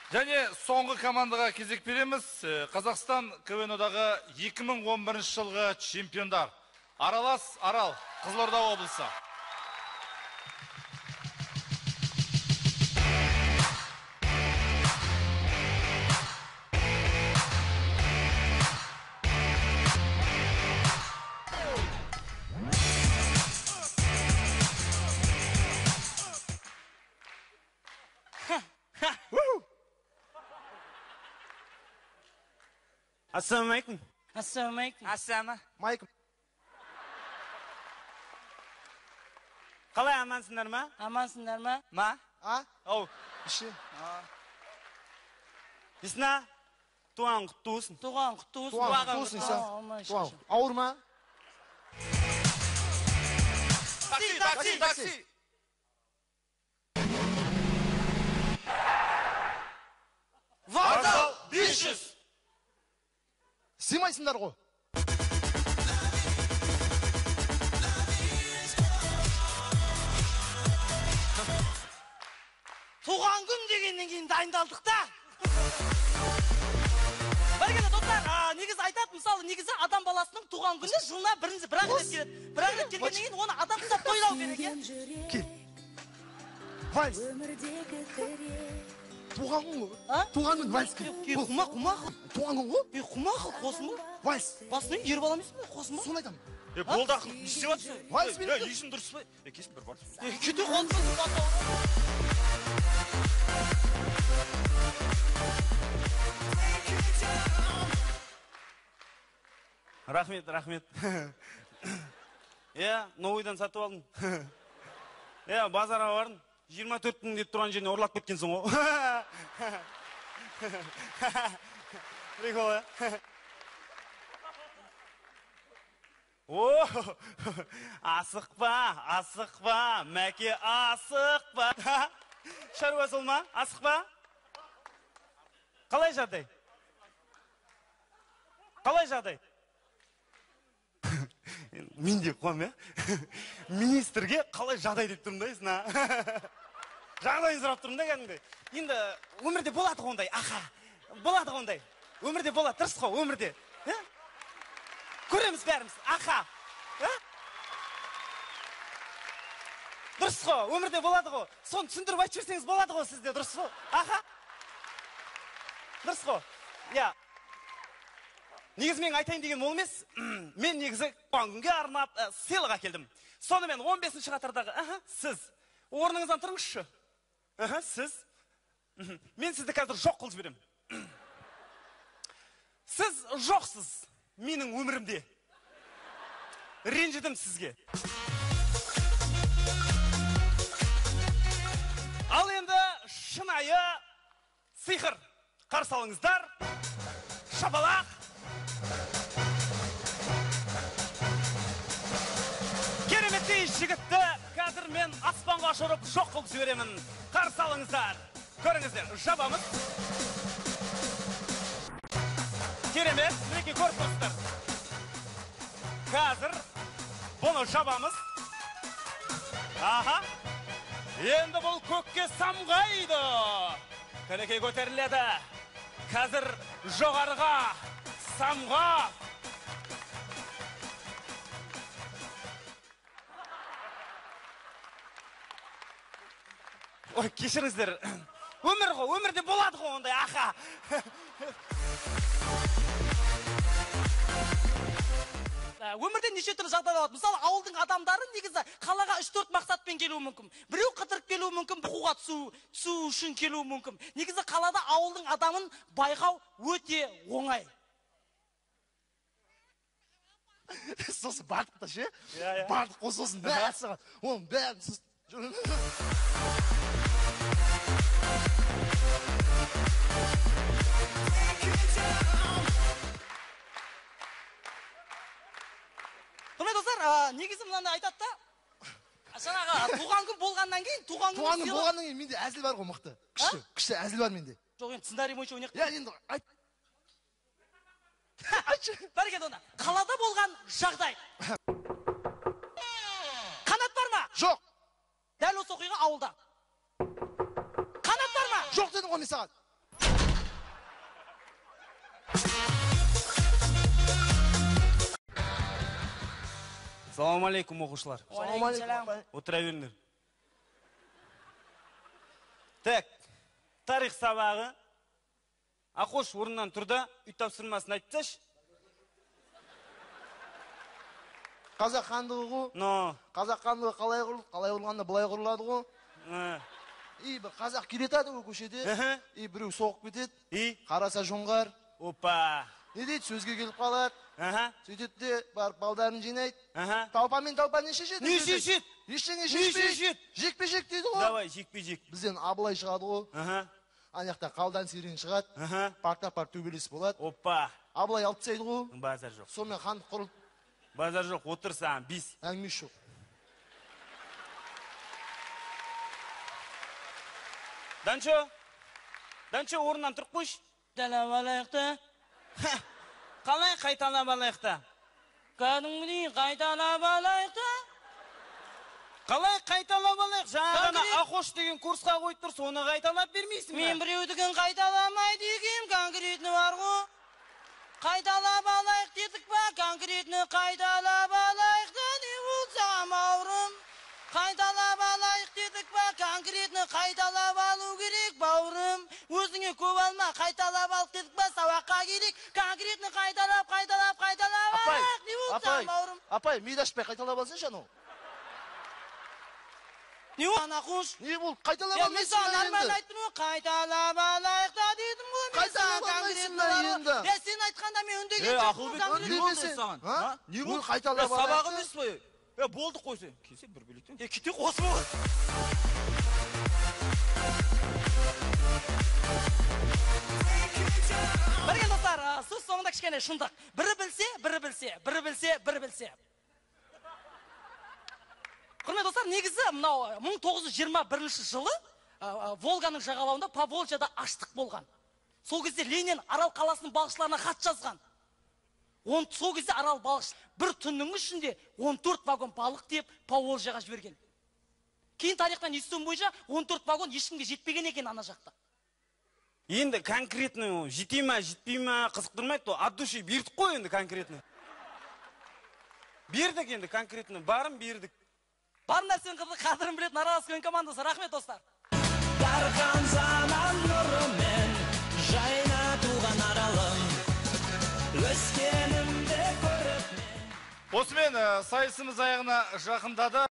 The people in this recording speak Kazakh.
Және соңғы командаға кезек береміз. Қазақстан КВН одағы 2011 жылғы чемпиондар. Аралас Арал, Қызылорда облысы. Ассалаумағалейкум. Ассалаумағалейкум. Ассалаумағалейкум. Қалай, амансыңдар ма? Амансыңдар ма? Ма? А? Ау. Іше. Исна, туған құтты болсын. Туған құтты болсын. Туған құтты болсын, Иса. Туған. Ауырма. Такси, такси, такси. Вокзал 500. Сыймайсыңдар ғой. Туған күн дегеннен кейін дайындалдық та. Бәрекелді, достар, негізі айтады, мысалы, негізі адам баласының туған күні жылына бір-ақ рет келеді. Бір-ақ рет келгеннен кейін оны адам ұстап тойлау керек, иә? Кел. Вальс. Туған күн ғой. Туған күн вальс кел. Құма, құма. Туған күн ғой. Құма қыл, қосын ба? Вальс. Басынан ер бала емессің бе, қосын ба? Соны айтамын. Болды ақыл, не істеп жатырсың? Вальс мен. Есім дұрыс па? Кесін бір вальс. Кете қосын. Рахмет, рахмет. Иә, новыйдан сатып алдым. Иә, базарға бардым. 24 мың деп тұрған жеріне ұрлап кеткенсің ғой. Прикол, ә? О, асықпа, асықпа, Мәке, асықпа. Шаруа сол ма? Асықпа? Қалай жағдай? Қалай жағдай? Мен де қуамын, иә? Министрге қалай жағдай деп тұрмын да, есін, а? Жағдайын сұрап тұрмын да кәдімгідей. Енді өмірде болады ғой ондай, аха. Болады ғой ондай. Өмірде болады, дұрыс қой, өмірде. Көреміз бәріміз, аха. Дұрыс қой, өмірде болады ғой. Соны түсіндіріп айтып жіберсеңіз болады ғой сізде, дұрыс қой. Аха. Дұрыс қой. Иә. Негізі мен айтайын деген ол емес, мен негізі туған күнге арнап сыйлық әкелдім. Сонымен 15-ші қатардағы, аха, сіз. Орныңыздан тұрыңызшы. Аха, сіз. Мен сізді қазір жоқ қылып жіберемін. Сіз жоқсыз менің өмірімде. Ренжідім сізге. Ал енді шынайы сиқыр. Қарсы алыңыздар. Шапалақ. Кереметтей жігітті қазір мен аспанға ұшырып жоқ қылып жіберемін. Қарсы алыңыздар. Көріңіздер, жабамыз. Керемет, мінекей көріп тұрсыздар. Қазір бұны жабамыз. Аха. Енді бұл көкке самғайды. Кәнекей көтеріледі. Қазір жоғарыға самға. Ой, кешіріңіздер. Өмір ғой, өмірде болады ғой ондай, аха. Өмірде неше түрлі жағдай болады. Мысалы, ауылдың адамдары негізі қалаға 3-4 мақсатпен келуі мүмкін. Біреу қыдырып келуі мүмкін, оқуға түсу үшін келуі мүмкін. Негізі қалада ауылдың адамын байқау өте оңай. Сосын бардық та ше? Бардық қой сосын, бәрі саған. Оның бәрін сосын. Құрметті достар, негізі мынаны айтады да, жаңағы туған күн болғаннан кейін, туған күн Туған күн болғаннан кейін менде әзіл бар ғой мықты. Күшті, күшті әзіл бар менде. Жоқ, енді сценарий бойынша ойнайық. Иә, енді айт. Айтшы. Бәрекелді онда. Қалада болған жағдай. Қанат бар ма? Жоқ. Дәл осы оқиға ауылда. Қанат бар ма? Жоқ дедім ғой мен саған. Салам алейкум, оқушылар. Салам алейкум. Отыра беріңдер. Так, тарих сабағы. Ақош орнынан тұр да, үй тапсырмасын айтсашы. Қазақ хандығы ғой. Но. Қазақ хандығы қалай құрылды? Қалай құрылғанда былай құрылады ғой. И бір қазақ келетады ғой көшеде. И біреу соғып кетеді. И қараса жоңғар. Опа. Не дейді? Сөзге келіп қалады. Сөйтеді де барып балдарын жинайды. Толпамен толпа не шешеді? Не шешеді? Ештеңе шешпейді. Жекпе-жек дейді ғой. Давай, жекпе-жек. Бізден Абылай шығады ғой. Ана жақта Қалдан Серен шығады. Парта-пар төбелес болады. Опа. Абылай алып тастайды ғой. Базар жоқ. Сонымен хандық құрылды. Базар жоқ, отырсаң, бес. Әңгімесі жоқ. Данчо, Данчо, орнынан тұрып қойшы. Қайталап алайық та. Қалай қайталап алайық та? Кәдімгідей қайталап алайық та. Қалай қайталап алайық? Жаңа ғана Ақош деген курсқа қойып тұр, соны қайталап бермейсің бе? Мен біреудікін қайталамайды екенмін, конкретні бар ғой. Қайталап алайық дедік па, конкретні қайталап алайық та, не болса бауырым. Қайталап алайық дедік па, конкретні қайталап алу керек, бауырым. Өзіңе көп алма, қайталап алып дедік па, сабаққа керек. Конкретні қайталап, қайталап, қайталап алайық, не болса бауырым. Апай, миды ашпай қайталап алсайшы анау. Не болды, Ақош? Не болды? Қайталап алмайсың ба енді? Нормально айттым ғой, қайталап алайық та дедім ғой. Қайталап алмайсың ба енді? Е, сен айтқанда мен үндеген жоқпын. Ақылбек, не болды саған? Не болды, қайталап алайық? Сабақ емес қой. Е, болды қой сен. Келсе бір бөлектен. Е, кете қосып ал. Бірге достар, сөз соңында кішкене шындық. Бірі білсе, бірі білсе, бірі білсе, бірі білсе. Құрметті достар, негізі мынау 1921 жылы Волганың жағалауында Поволжьяда аштық болған. Сол кезде Ленин Арал қаласының балықшыларына хат жазған. Сол кезде Арал балықшы бір түннің ішінде 14 вагон балық деп Поволжьяға жіберген. Кейін тарихтан естуім бойынша 14 вагон ешкімге жетпеген екен ана жақта. Енді конкретно жете ма, жетпей ма, қызықтырмайды, от души бердік қой енді конкретно. Бердік енді конкретно, барын бердік. Бар нәрсенің қадірін білетін Аралас КВН командасы. Рахмет, достар. Дархан заман нұрымен жайна туған аралым, өскенімді көріп мен. Осымен сайысымыз аяғына жақындады.